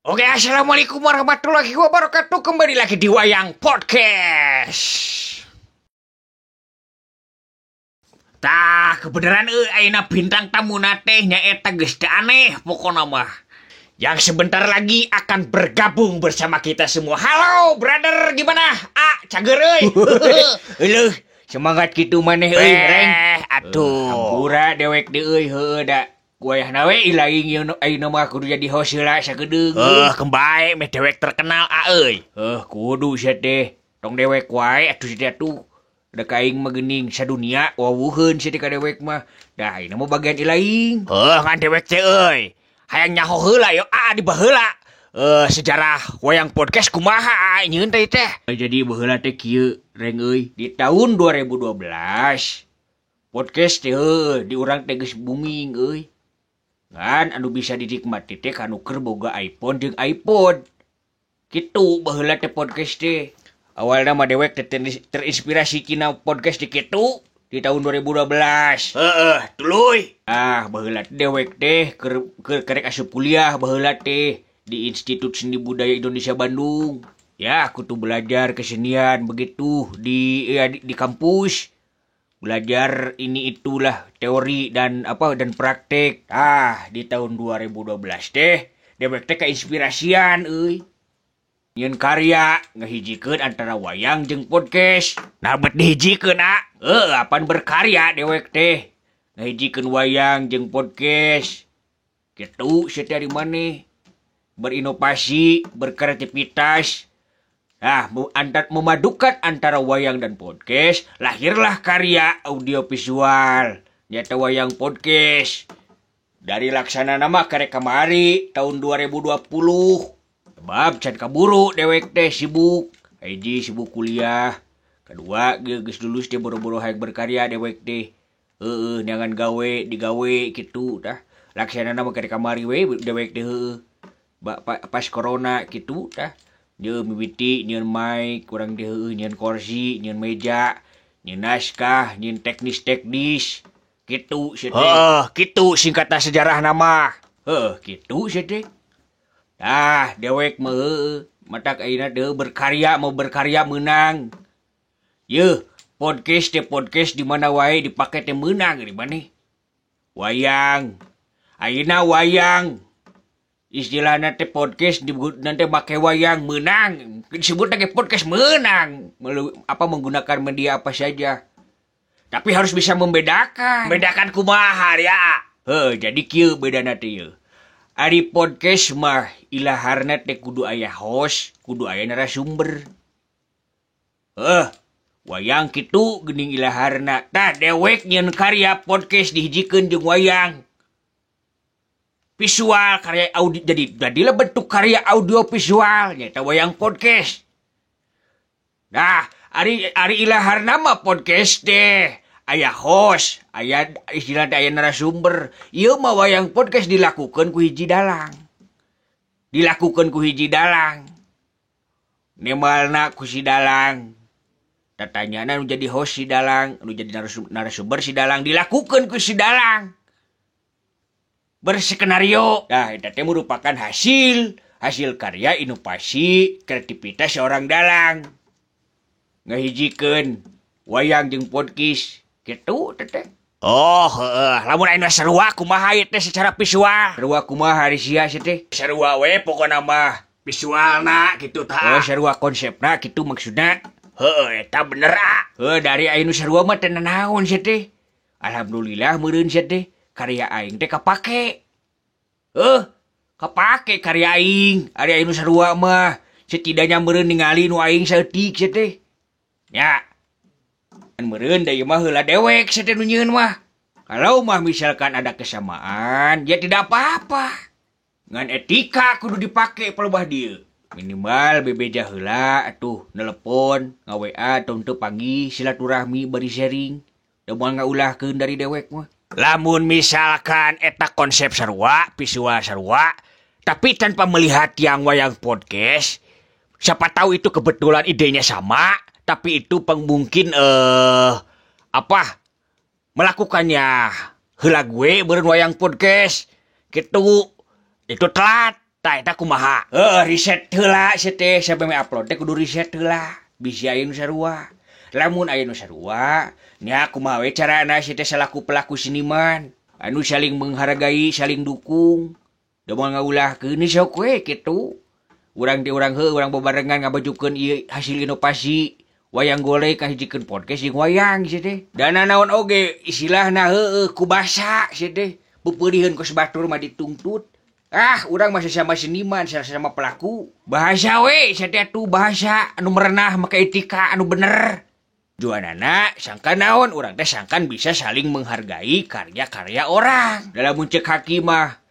Oke, assalamualaikum warahmatullahi wabarakatuh. Kembali lagi di Wayang Podcast. Tah, kebenaran ayeuna bintang tamu teh nyaeta geus teu aneh pokona mah. Yang sebentar lagi akan bergabung bersama kita semua. Halo, brother, gimana? Ah, cager euy. Euleuh, semangat kitu maneh euy, Reng. Atuh. Hampura dewek deui euy, heueuh da. Wayahna we ilaing ieu ayeuna mah kudu jadi host heula sakedeung. Heuh, kembae meh dewek terkenal a euy. Heuh, kudu sia teh. Tong dewek wae atuh sia tuh. Da ka aing mah geuning sadunia wawuheun sia teh ka dewek mah. Da ayeuna mah bagian ilaing. Heuh, ngan dewek teh euy. Hayang nyaho heula yo a di baheula. Sejarah Wayang Podcast kumaha nyieun teh teh. Jadi baheula teh kieu Reng euy. Di tahun 2012 podcast teh heuh di urang teh geus booming euy. Ngan anu bisa dinikmati teh kanu keur boga iPhone jeung iPod. Kitu baheula teh podcast teh. Awalna mah dewek teh terinspirasi tina podcast teh kitu di tahun 2012. Heeh, tuluy. Ah, baheula teh dewek teh keur kerek asup kuliah baheula teh di Institut Seni Budaya Indonesia Bandung. Ya, aku tuh belajar kesenian begitu di kampus. Belajar ini itulah teori dan apa dan praktek. Ah, di tahun 2012 teh dewek teh keinspirasian euy. Nyeun karya ngahijikeun antara wayang jeung podcast. Nah, bet dihijikeun ah. Heuh, apan berkarya dewek teh. Ngahijikeun wayang jeung podcast. Kitu sia teh ari maneh. Berinovasi, berkreativitas. Nah, memadukan antara wayang dan podcast, lahirlah karya audiovisual. Nyata Wayang Podcast. Dari laksana nama karek kamari tahun 2020. Sebab can kaburu dewek teh sibuk. Hiji sibuk kuliah. Kedua geus lulus teh boro-boro hayang berkarya dewek teh. Heueuh, neangan gawe, digawe kitu tah. Laksana nama karek kamari we dewek teh heueuh. Pas corona kitu tah. Dia mimiti nyeun mic, kurang dia heueuh nyeun kursi, nyeun meja, nyeun naskah, nyeun teknis-teknis. Kitu sia teh. Heuh, kitu singkatna sejarah nama. Heuh, kitu sia teh. Tah, dewek mah heueuh, matak ayeuna teh berkarya mau berkarya meunang. Yeuh, podcast teh podcast di mana wae dipake teh meunang di maneh. Wayang. Ayeuna wayang. Istilahna teh podcast nanti make wayang menang. Disebut lagi podcast menang. Apa menggunakan media apa saja. Tapi harus bisa membedakan. Membedakan kumaha ya. Heuh, jadi kieu bedana teh ieu. Ari podcast mah ilaharna teh kudu aya host, kudu aya narasumber. Heuh, wayang kitu geuning ilaharna. Tah dewek nyeun karya podcast dihijikeun jeung wayang. Visual karya audio, jadi jadilah bentuk karya audio visual nyaeta Wayang Podcast. Nah, ari ilahar nama podcast teh aya host, aya istilah teh aya narasumber. Ieu mah Wayang Podcast dilakukeun ku hiji dalang. Dilakukeun ku hiji dalang. Nemalna ku si dalang. Tatanyana nu jadi host si dalang, nu jadi narasumber si dalang, dilakukeun ku si dalang. Berskenario. Nah, itu teh merupakan hasil karya inovasi kreativitas seorang dalang. Ngahijikeun wayang jeung podcast kitu teh. Oh, heeh, lamun ayeuna sarua kumaha ieu teh secara visual? Sarua kumaha ari sia teh? Sarua we pokona mah visualna kitu tah. Oh, sarua konsepna kitu maksudna. Heeh, eta bener ah. Heuh, dari ayeuna sarua mah teh naon sia teh? Alhamdulillah meureun sia teh. Karya aing teh kapake. Kapake karya aing. Ari aing nu sarua mah setidaknya meureun ningali nu aing saeutik sia teh. Nya. Meureun da ieu mah heula dewek sia teh nu nyieun mah. Kalau mah misalkan ada kesamaan, ya tidak apa-apa. Ngan etika kudu dipake palebah dieu. Minimal bebeja heula atuh nelepon, nga-WA atau teu panggih silaturahmi bari sharing. Da moal ngaulahkeun dari dewek mah. Lamun misalkan eta konsep sarua, visual sarua, tapi tanpa melihat yang Wayang Podcast, siapa tahu itu kebetulan idenya sama, tapi itu mungkin melakukannya heula gue beureun Wayang Podcast gitu. Itu telat. Tah eta kumaha? Heeh, riset heula sia teh sampe upload teh kudu riset heula. Bisi aya nu sarua. Lamun aya nu sarua, nya kumaha we carana sia teh salaku pelaku seniman anu saling menghargai, saling dukung. Da moal ngaulahkeun sok we kitu. Urang teh urang heuh urang bebarengan ngabajukeun ieu hasil inovasi wayang golek ngahijikeun podcast jeung wayang sia teh. Da nanaon oge istilahna heueuh ku basa sia teh. Peupeuriheun kos batur mah ditungtut. Ah, urang mah sesama seniman, sesama pelaku. Bahasa we sia teh atuh bahasa anu merenah make etika anu bener. Juanana sangkan naon urang teh sangkan bisa saling menghargai karya-karya orang. Dalam muncul haki mah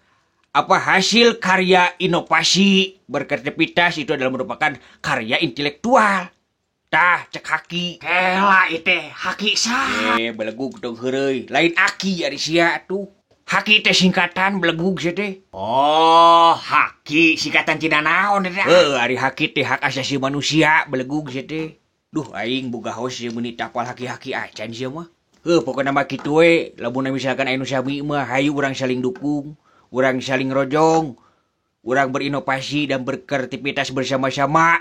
apa hasil karya inovasi berkreativitas itu adalah merupakan karya intelektual. Tah cek haki. Hela itu haki sah. Belegug tong heureuy. Lain aki ari sia atuh. Haki teh singkatan belegug sia teh. Oh, haki singkatan tina naon teh? Heuh, ari haki teh hak asasi manusia belegug sia teh. Duh aing boga host ieu meuni tapal haki-haki acan sia mah. Heuh, pokona mah kitu we, lamun misalkan aya nu sami mah hayu urang saling dukung, urang saling rojong, urang berinovasi dan berkreativitas bersama-sama,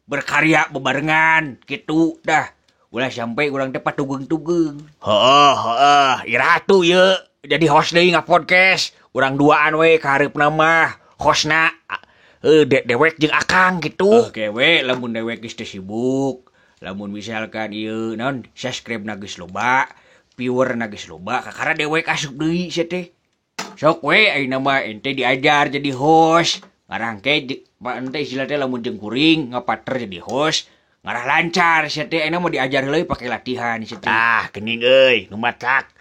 berkarya bebarengan gitu dah. Ulah sampai urang teh patugeng-tugeng. Heeh, heeh, iraha tuh ieu jadi host deui nga-podcast. Urang duaan we kahareupna mah hostna dewek jeung akang gitu. Oke we, lamun dewek geus teu sibuk, lamun misalkan ieu naon subscribe na geus loba, viewer na geus loba, kakara dewek asup deui sia teh. Sok we ayeuna mah ente diajar jadi host. Ngarang ke ente istilah teh lamun jeung kuring ngapater jadi host, ngarah lancar sia teh ayeuna mah diajar heula pake latihan sia teh. Ah, geuning euy, nu matak.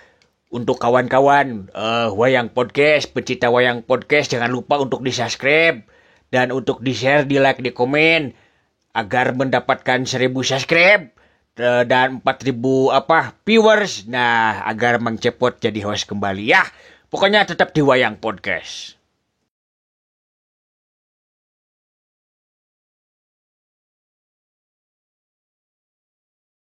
Untuk kawan-kawan Wayang Podcast, pecinta Wayang Podcast, jangan lupa untuk di-subscribe dan untuk di-share, di-like, di-komen agar mendapatkan 1000 subscribe dan 4000 viewers. Nah, agar Mang Cepot jadi host kembali ya. Pokoknya tetap di Wayang Podcast.